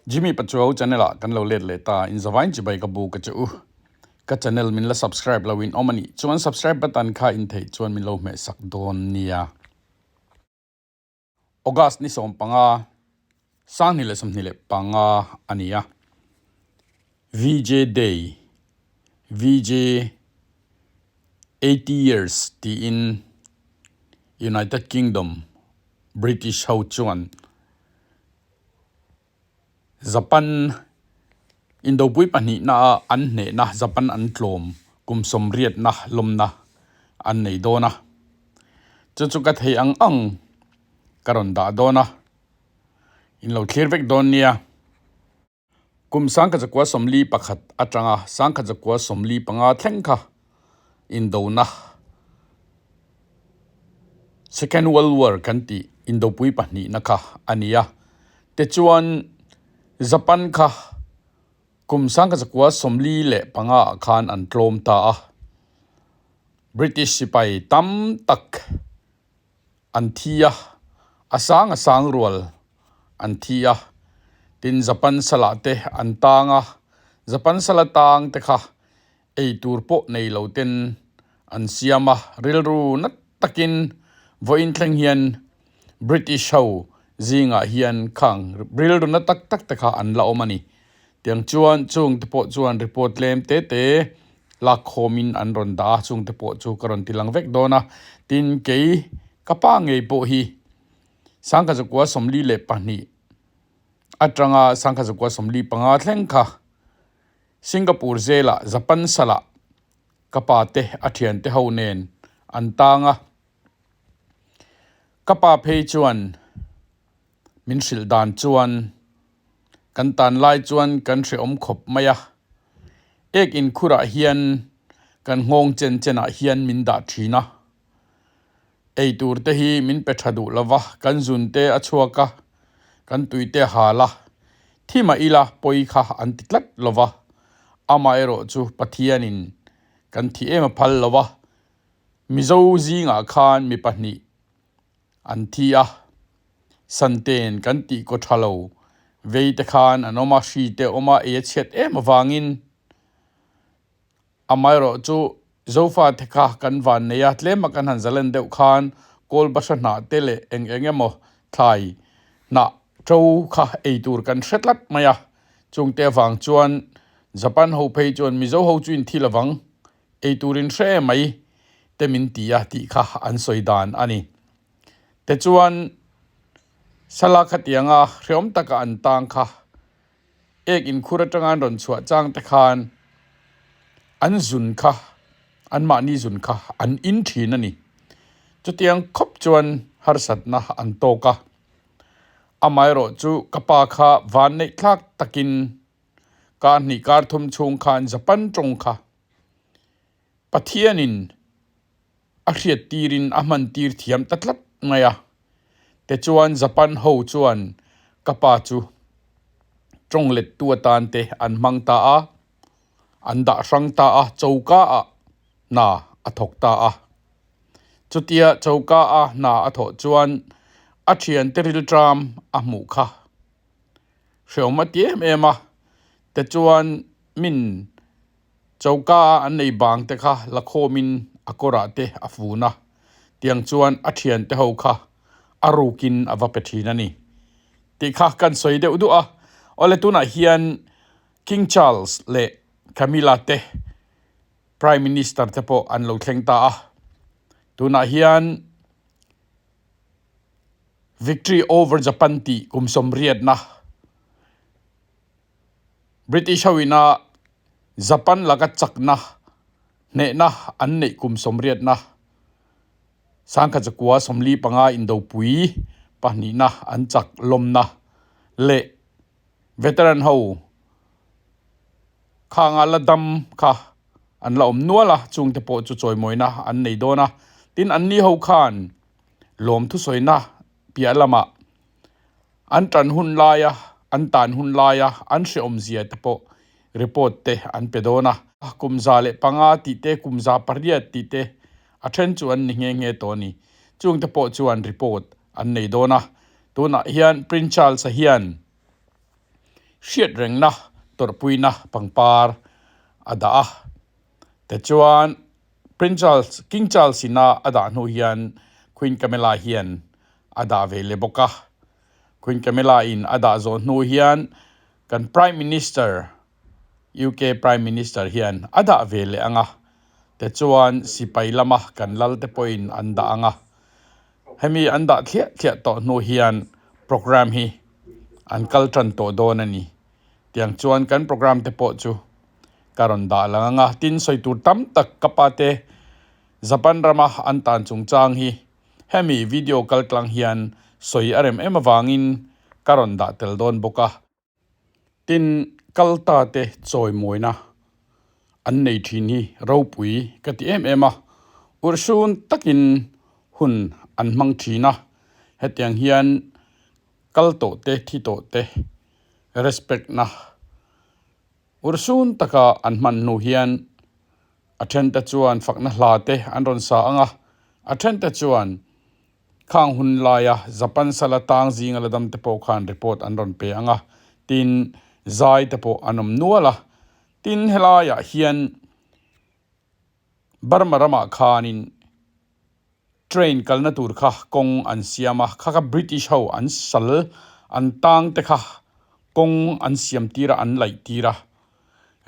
Jimmy Pachuau channel ah kan lo let leh ta, in zavain chibai ka bu ka che u. Ka channel min la subscribe lo in awm a nih chuan subscribe button kha in theih chuan min lo hmeh sak dawn nia. August ni 15, 2025 a ni a, VJ Day, VJ 80 years tiin United Kingdom British ho chuan Japan Indopui pahnihna a an hnehna Japan an tlawm kum sawmriatna lawmna an nei dawn a. Chu chu ka thei ang ang ka rawn dah dawn a, in lo thlir vek dawn nia. Kum 1941 atanga 1945 thleng kha indona, Second World War kan tih indopui pahnihna kha a ni a. Tichuan Japan kha kum 1945 ah khan an tlawm ta a. British sipai tam tak an thi a, a sang a sang rual an thi a, tin Japan salah te an tang a, Japan sala tang te kha ei tur pawh nei lo ten an siam a, rilru nat takin vawiin thleng hian British ho zingah hian khang rilru na tak tak te kha an la awm a ni. Tiang chuan chung te pawh chuan report tlem te te lak khawmin an rawn dah a, chung te pawh chu ka rawn ti lang vek dawn a. Tin, kei ka pa ngei pawh hi 1942 atanga 1945 thleng kha Singapore zelah Japan salah ka pa te a thiante ho nen an tang a. Ka pa phei chuan Min hrilh dan chuan kan tan lai chuan kan hrehawm khawp mai a, ek inkhurah hian kan nghawng chen chenah hian min dah thin a, ei tur te hi min pe tha duh lova, kan zun te a chhuak a, kan tui te a hal a, thi mah ila pawi kha an ti tlat lova, amaherawh chu Pathianin kan thi em a phal lova, Mizo zingah khan mi pahnih An thi a, Santen kan tih kaw tha lo, vei te khan an awm a, hri te awm a, ei a chhiat em avangin amaherawh chu Zofa te kha kan van nei a, tlem a kan han zalen deuh khan kawl bahra hnah te leh eng eng emaw thlai hnah to kha ei tur kan hre tlat mai a, chungte avang chuan Japan ho phei chuan Mizo ho chu inthil avang Ei turin hre mai te min ti a tih kha an sawi dan a ni. Tichuan, Sala khatianga hreawm taka an tang kha ek inkhur atanga an rawn chhuah chang te khan an zun kha, anmahni zun kha an in thin a ni. Chutiang khawp chuan harsatna an tawk a. Amaherawh chu ka pa kha vanneih thlak takin Kar hnih kar thum chhung khan Japan tawng kha Pathianin a hriat tirin a hman tir thiam ta tlat mai a. Tichuan Japan ho chuan ka pa chu tawng lettu atan te an hmang ta a, an dah hrang ta a, choka ah hna a thawk ta a. Chutia choka a hna a thawh chuan a thiante rilṭam a hmuh kha. Hreawm a ti em em a, tichuan min choka a an nei bang te kha la khawmin a kawrah te a fun a, tiang chuan a thian te ho kha a rukin a va pe thin a ni tih kha kan sawi deuh duh a. Awle tunah hian King Charles leh Camilla te Prime Minister te pawh an lo thleng ta a, tunah hian Victory over Japan tih kum sawmriatna British ho ina Japan laka chakna hnehna an neih kum sawmriatna 1945 indopui pahnihna an chak lawmna leh veteran ho khanga la dam kha an la awm nual a, chungte pawh chu chawimawina an nei dawn a, tin anni ho khan Lawm thusawina piah lamah an tan hun laia an tan hun laia an hrehawmzia te pawh report te an pe dawn a. Kum 105 tih te, kum 800 tih te a then chu an ni nghe nghe tawh a ni. Chungte pawh chuan report an nei dawn a. Tunah hian Prince Charles-a hian hriatrengna tawrhpuina pangpar a dah a. Tichuan Prince Charles, King Charles ina a dah hnu hian Queen Camilla hian a dah ve leh bawk a. Queen Camilla in a dah zawh hnu hian kan Prime Minister, UK Prime Minister hian a dah ve leh ang a. Tichuan sipai lama kan lal te pawhin an dah ang a. Hemi an dah thliah thliah tawh hnu hian program hi an kal tan tawh dawn a ni. Tiang chuan kan program te pawh chu ka rawn dah lang ang a. Tin, sawi tur tam tak ka pa te Japan rama an tan chungchang hi hemi video kal tlang hian sawi a rem em avangin ka rawn dah tel dawn bawk a. Tin, kal ta te chawimawina an nei thin hi ropui ka ti em em a, urhsun takin hun an hmang thin a, hetiang hian kal tawh te thi tawh te respect na urhsun taka an hman hnu hian a then te chuan fakna hla te an rawn sa ang a, a then te chuan Khang hun laia Japan sala tang zinga la dam te pawh khan report an rawn pe ang a, tin zai te pawh an awm nual a. Tin helaiah hian Burma ramah khanin train kalna tur kha kawng an siam a, kha kha British ho an sal an tang te kha kawng an siam tir a, an laih tir a,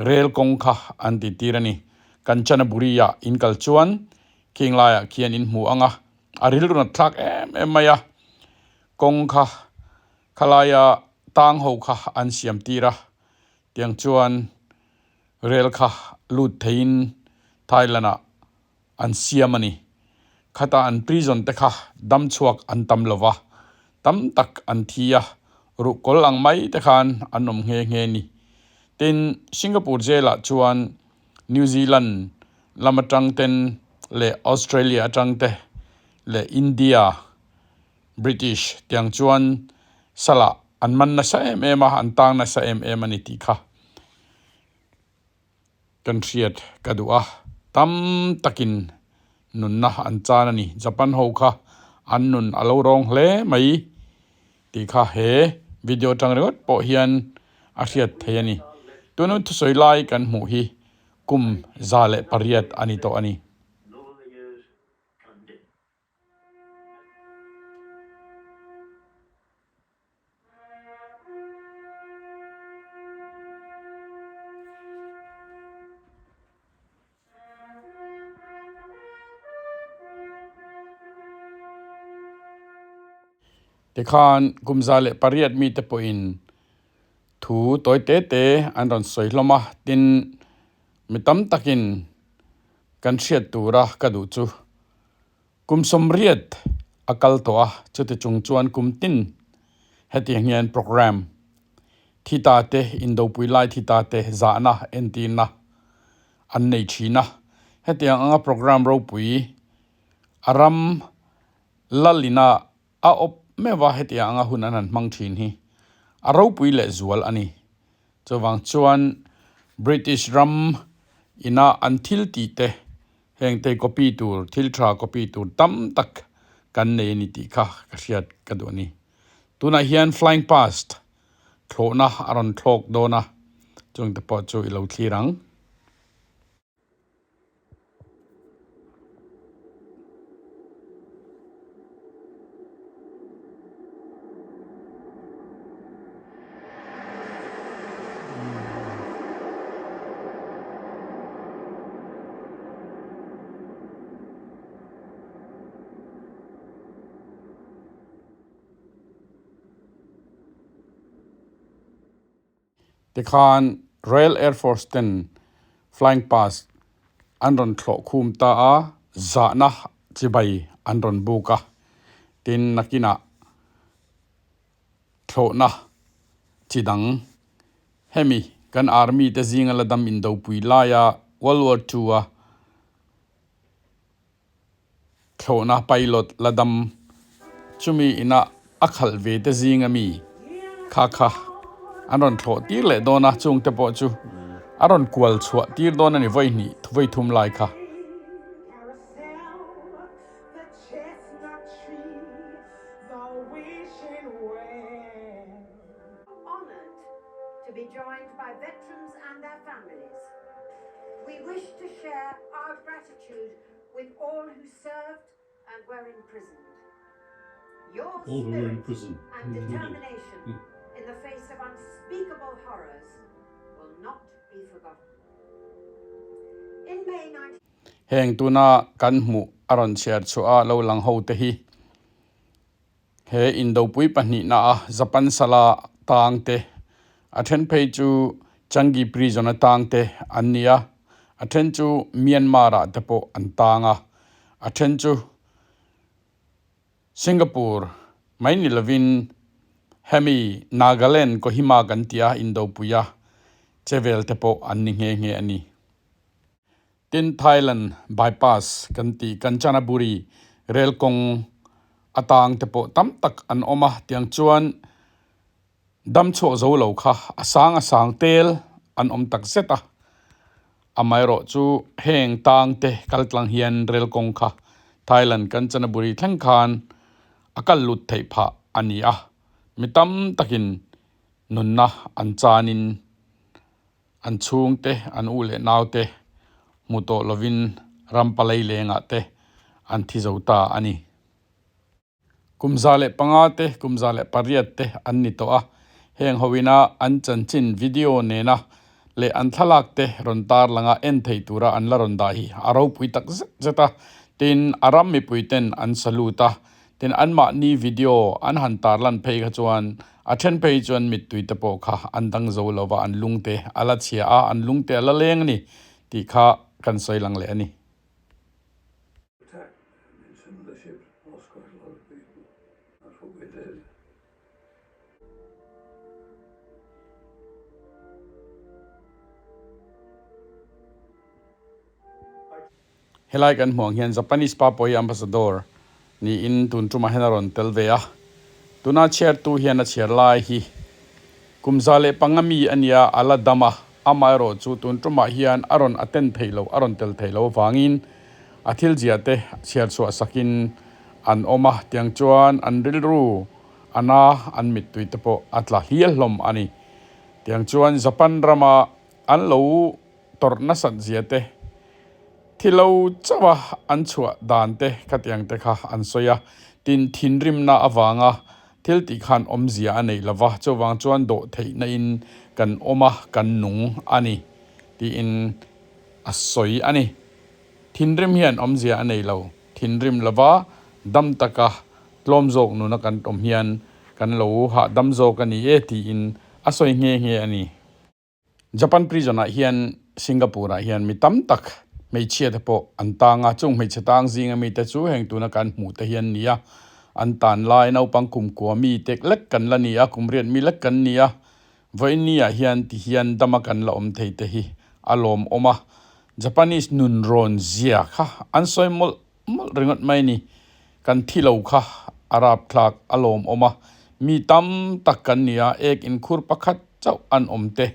rel kawng kha an ti tir a ni. Kanchanaburi ah in kal chuan Khing laiah khian in hmu ang a, a rilru nat thlak em em mai a, kawng kha khalaia tang ho kha an siam tir a, tiang chuan rel kha lut theiin Thailand ah an siam a ni. Khata an prison te kha dam chhuak an tam lo va, tam tak an thi a, ruhkawl ang mai te khan an awm nghe nghe ni. Tin, Singapore jail ah chuan New Zealand lam atang ten leh Australia atang te leh India, British tiang chuan salah an man nasa em em a, an tang nasa em em a ni tih kha kan hriat ka duh a. Tam takin nunna an chan a ni. Japan ho kha an nun a lo rawng hle mai tih kha he video atang ringawt pawh hian a hriat thei a ni. Tuna thusawi lai kan hmuh hi kum 108 a ni tawh a ni. Tikhan kum 108 mite pawhin thu tawi te te an rawn sawi hlawm a, tin mi tam takin kan hriat tura ka duh chu kum 80 a kal tawh a, chuti chung chuan kum tin hetiang hian programme thi ta te indopui lai thi ta te zahna entirna an nei thin a, hetiang anga programme ropui a ram lalina a awp meuh a hetiang anga hun an han hmang thin hi a ropui leh zual a ni. Chuvang chuan British ram ina an thil tih te heng te copy tur thil tha copy tur tam tak kan nei a ni tih kha ka hriat ka duh a ni. Tunah hian flying past thlawhna a rawn thlawk dawn a, chungte pawh chu i lo thlir ang. Tikhan Royal Air Force ten flying pass an rawn thlawh khum ta a, zahna chibai an rawn buk a, tin nakinah thlawhna chi dang hemi kan army te zinga la dam indopui laia World War II a Thlawhna pilot la dam chumi ina a khalh ve te zing ami kha kha an rawn thlawh tir leh dawn a, chung te pawh chu a rawn kual chhuah tir dawn a ni vawi hnih vawi thum lai kha. to be joined by veterans and their families. We wish to share our gratitude with all who served and were imprisoned. Your All who were in spirit prison. and determination in the face of unspeakable horrors will not be forgotten. In May 19 Heng tuna kan hmuh a rawn chhiar chhuah a lo lang ho te hi he indopui pahnihna a Japan sala tang te a then phei chu Changi prison a tang te an ni a, a then chu Myanmar ah te pawh an tang a, a then chu Singapore mai ni lovin hemi Nagaland Kohima kan tia indopui a che vel te pawh an ni nghe nghe a ni. Tin Thailand bypass kan tih Kanchanaburi rel kawng atang te pawh tam tak an awm a, tiang chuan dam chhuah zo lo kha a sang a sang tel an awm tak zet a, amaherawh chu heng tang te kal tlang hian rel kawng kha Thailand Kanchanaburi thleng khan a kal lut theih phah a ni a, mi tam takin nunna an chanin An chhungte, an u leh naute hmu tawh lovin ram palei lengah te an thi zo ta a ni. Kum 105 te, kum 108 te an ni tawh a, heng hoina an chanchin video nena leh an thlalak te rawn tar langa en thei tura an la rawn dah hi a ropui tak zet zet a, tin a ram mipui ten an salute a, Tin, anmahni video an han tarlan phei kha chuan a then phei chuan mittui te pawh kha an dang zo lo va, an lungte a la chhia a, an lungte a la leng a ni tih kha kan sawi lang leh a ni. Helai kan hmuh ang hian Japanese pa pawh hi Ambassador niin tun tumah hian a rawn tel ve a. Tuna chhiartu hian a chhiar lai hi kum 105 mi a nia, a la dam a, amaherawh chu tun tumah hian a rawn attend theih loh, a rawn tel theih loh avangin a thil ziah te chhiar chhuah sakin an awm a, tiang chuan an rilru a na, an mittui te pawh a tla hlial hlawm a ni. Tiang chuan Japan rama an lo tawrh nasat zia te, thi lo chauh a an chhuah dan te khatiang te kha an sawi a, tin thinrimna avanga thil tih khan awmzia a neih lova, chuvang chuan dawh theihna in kan awm a, kan nung a ni tiin a sawi a ni. Thinrim hian awmzia a nei lo, thinrim lova dam taka tlawm zawk nuna kan awm hian kan lo hahdam zawk a ni e tiin a sawi nghe nghe a ni. Japan prison ah hian Singapore ah hian mi tam tak hmeichhia te pawh an tang a, chung hmeichhe tang zinga mi te chu heng tuna kan hmuh te hian ni a, an tan lai naupang kum kua mi tek lek kan la ni a, kum riat mi lek kan ni a, vawiin ni ah hian ti hian dama kan la awm thei te hi a lawmawm a, Japanese nun rawn zia kha an sawi mawlh mawlh ringawt mai ni, kan thi lo kha a rapthlak a lawmawm a, mi tam tak kan ni a, ek inkhur pakhat chauh an awm te,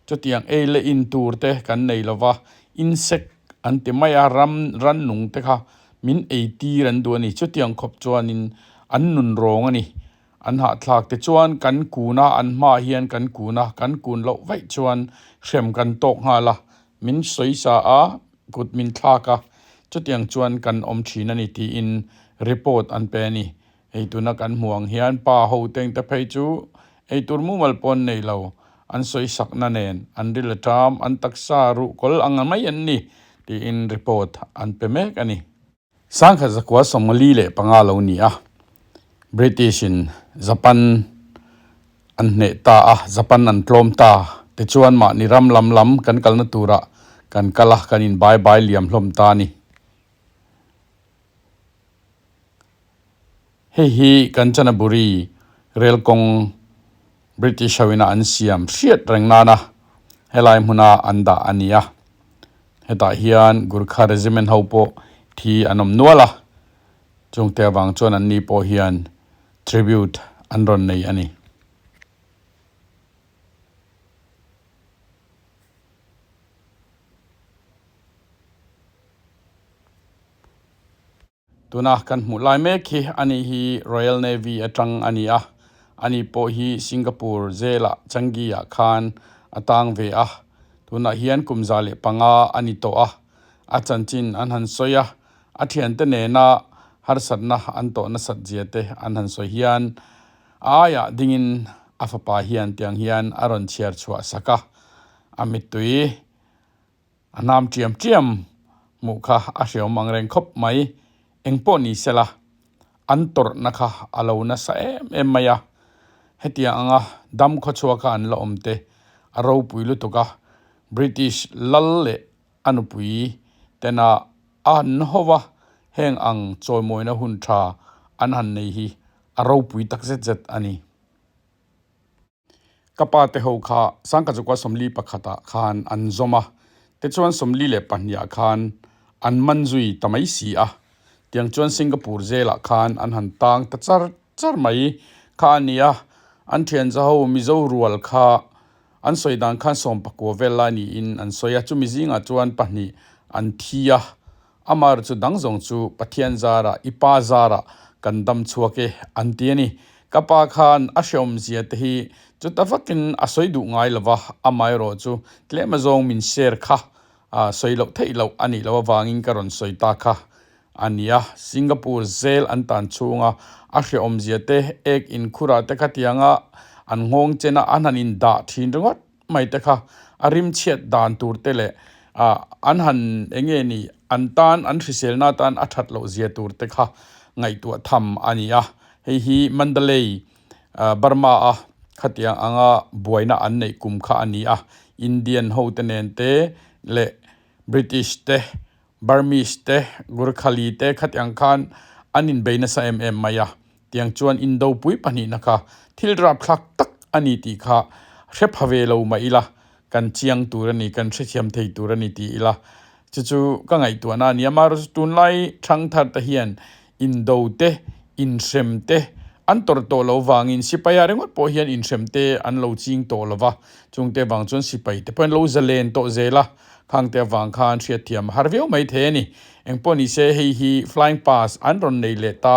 chutiang ei leh in tur te kan nei lo va, insect an ti mai a, ram rannung te kha min ei tir an duh a ni, chutiang khawp chuanin an nun rawng a ni, an hahthlak te chuan kan kun a, an hmaah hian kan kun a, kan kun loh vaih chuan hrem kan tawk nghal a, min sawi sa a, kut min thlak a, chutiang chuan kan awm thin a ni tiin report an pe a ni. Hei tuna kan hmuh ang hian pa ho teng te phei chu eitur mumal pawh an nei lo, an sawi sakna nen an ril a ṭam, an taksa ruhkawl ang mai an ni tiin report an pe mek a ni. Sangkhat zakua 45 lo ni a, British in Japan an hneh ta a, Japan an tlawm ta tichuan mahni ram lam lam kan kalna turah kan kal a, kan inbai bai liam hlawm ta a ni. Hei hi Kanchanaburi rel kawng British ho ina an siam hriat reng nana helai hmuna an dah a ni a. Hetah hian Gurkha Regiment ho pawh thi an awm nual a, chungte avang chuan an ni pawh hian tribute an rawn nei a ni. Tuna kan hmuh lai mek hi ani hi Royal Navy atang a ni a, Ani pawh hi Singapore zela Changi ah khan a tang ve a, tunah hian kum 105 a ni tawh a, a chanchin an han sawi a, a thiante nena harsatna an tawh nasat zia te an han sawi hian a aiah dingin a fapa hian tiang hian a rawn chhiar chhuah sak a, a mittui A hnam ṭiam ṭiam hmuh kha a hreawm ang reng khawp mai. Eng pawh ni sela, an tawrhna kha a lo nasa em em mai a. Hetiang anga dam khawchhuak kha an la awm te a ropui lutuk a, British lal leh a nupui tena an ho va, heng ang chawimawina hun ṭha an han nei hi a ropui tak zet zet a ni. Ka pa te ho kha Sangkachukua 41 ah khan an zawm a, tichuan 42 ah khan an man zui ta mai si a. Tiang chuan Singapore zelah khan an han tang ta char char mai kha a ni a, an thianza ho Mizo rual kha an sawi dan khan 19 vel lai niin an sawi a, chumi zingah chuan pahnih an thi a, Amar chu dang zawng chu Pathian zarah i pa zarah kan dam chhuak e an ti a ni. Ka pa khan a hreawmzia te hi chuta vakin a sawi duh ngai lova, amaherawh chu tlem azawng min share kha sawi loh theih loh a nih loh avangin ka rawn sawi ta kha a ni a. Singapore zel an tan chhunga a hreawmzia te ek inkhurah te khatianga an nghawng chena an han indah thin ringawt mai te kha a rim chhiat dan tur te leh ah an han eng nge ni an tan an hriselna atan a that loh zia tur te kha ngaihtuah tham a ni a, hei hi Mandalay ah Burma a khatiang anga buaina an neih kum kha a ni a, Indian ho te nen te leh British te Burmese te, Gurkhali te khatiang khan an inbei nasa em em mai a, tiang chuan Indopui pahnihna kha thil rapthlak tak a ni tih kha hre pha ve lo mah ila, kan chiang tur a ni, kan hrethiam thei tur a ni ti ila, chu chu ka ngaihtuahna a ni. Amaherawhchu tunlai thangthar te hian Indo te, inhrem te an tawrh tawh loh vangin sipaia ringawt pawh hian inhrem te an lo ching tawh lo va, chungte vang chuan sipai te pawh an lo zalen tawh zel a, khangte avang khan hriatthiam a har viau mai thei a ni. Engpawh ni se hei hi flying pass an rawn nei leh ta,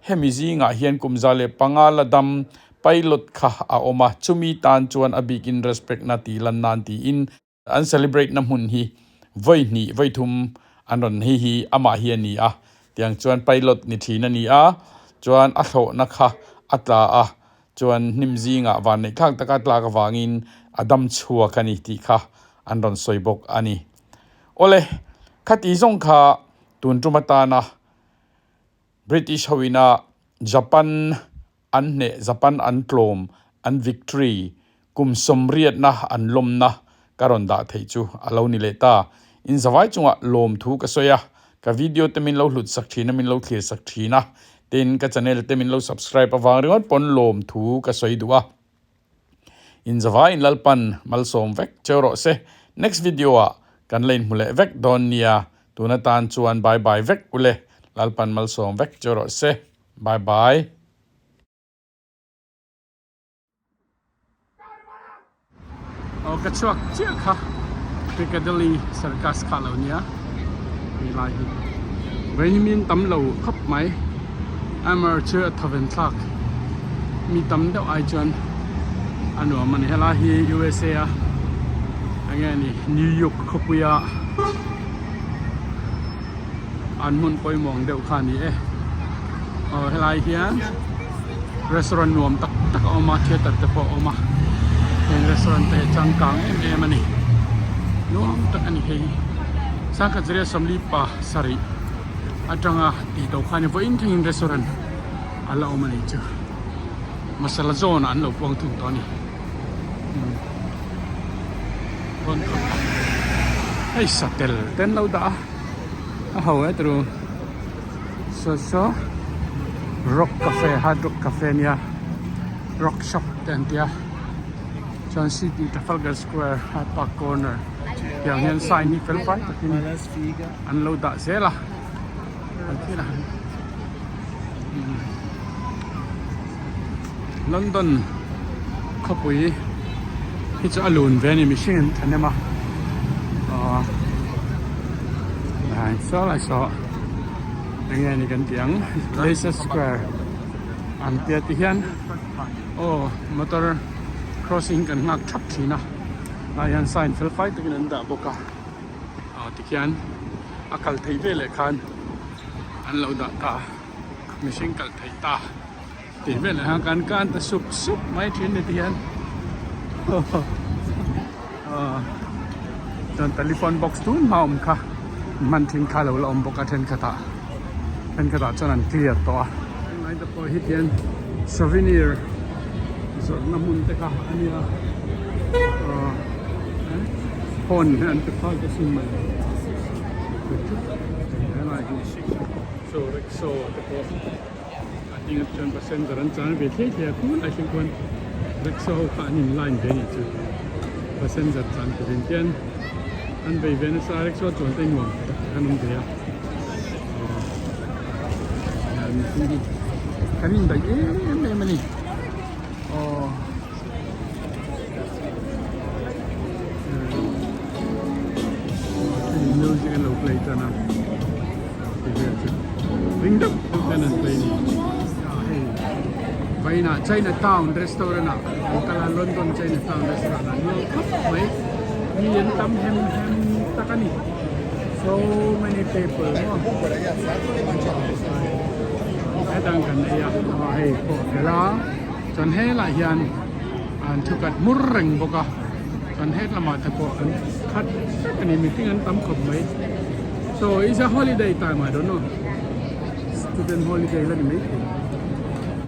hemi zingah hian kum 105 la dam pilot kha a awm a, chumi tan chuan a bikin respect na tih lan nan tiin, An celebrate na hmun hi vawi hnih vawi thum an rawn hei hi amah hi a ni a, tiang chuan pilot ni thin a ni a, chuan a thlawhna kha a tla a, chuan hnim zingah van neih thlak taka tlak avangin a dam chhuak a ni tih kha an rawn sawi bawk a ni. Awle, khati zawng kha tun tum atana British hoina Japan An hneh Japan an tlawm, an victory, kum sawmriatna an lawmna ka rawn dah theih chu a lo ni leh ta. In zavai chungah lawmthu ka sawi a, ka video te min lo hlut sak thin a, min lo thlir sak thin a, tin ka channel te min lo subscribe avang ringawt pawn lawmthu ka sawi duh a. In zavai in Lalpan malsawm vek cheu rawh se. Next video ah kan la inhmu leh vek dawn nia, tun atan chuan bye bye vek ule, Lalpan malsawm vek cheu rawh se. Bye bye. Aw ka chhuak chiah kha Piccadilly Circus kha lo nia hei lai hi vawiin tam lo khawp mai Amar chu a thawven thlak mi tam deuh ai chuan a nuam a ni helai hi USA a enge ni New York khawpuia an hmun pawimawh ang deuh kha a ni e aw helai hian restaurant nuam tak tak a awm a theatre te pawh a awm a heng restaurant te hi changkang em em a ni nuam tak a ni hei hi sangkhat zariat 47 atanga tih tawh kha a ni vawiin thlengin restaurant a la awm a ni chu masala zone ah an lo puang thung tawh a ni. Rawn khawp a hei satel te an lo dah a a ho e turu saw saw rock cafe hard rock cafe a nia rock shop te an tia chuan city Trafalgar square hyde park corner tiang hian sign hi fel fai takin an lo dah zel a an thil a London khawpui hi chu a lun ve a ni mihring an thahnem a aw ai saw lai saw eng nge ni kan tih ang Leicester Square an tia ti hian. Aw motor crossing kan nghak thap thin a lai hian sign fel fai takin an dah bawk a ah tikhian a kal theih veleh khan an lo dah ta mihring kal theih ta tih veleh khan kan kan ta sup sup mai thin ni ti hian ah chuan telephone box tun hma awm kha hman thin kha lo la awm bawk a thenkhatah thenkhatah chuan an clear tawh a. Tunlai te pawh hi tian souvenir zawrhna hmun te kha a nia ah phone hi an ti phal ta sin mai helai hi saw rickshaw te pawh a ding a chuan passenger an chan ve thei thei a tunah hian khuan rickshaw ho kha an in line ve a nih chu passenger chan turin hian an vei ve nasa a rickshaw chuan te nuam tak an awm ve a kan indaih em em a ni aw music an lo play tan a ti vel chu ring deuh deuh hian an play a ni hei vawiinah China town restaurant ah an kal a London China town restaurant ah nuam khawp mai mi an tam hem hem tak a ni so many people maw hetang kan ei a hei pawh fel a chuan helaiah hian an thu kat hmur reng bawk a chuan het lamah te pawh an khat vek a ni mihring an tam khawp mai so it's a holiday time I don't know student holiday la ni maithei.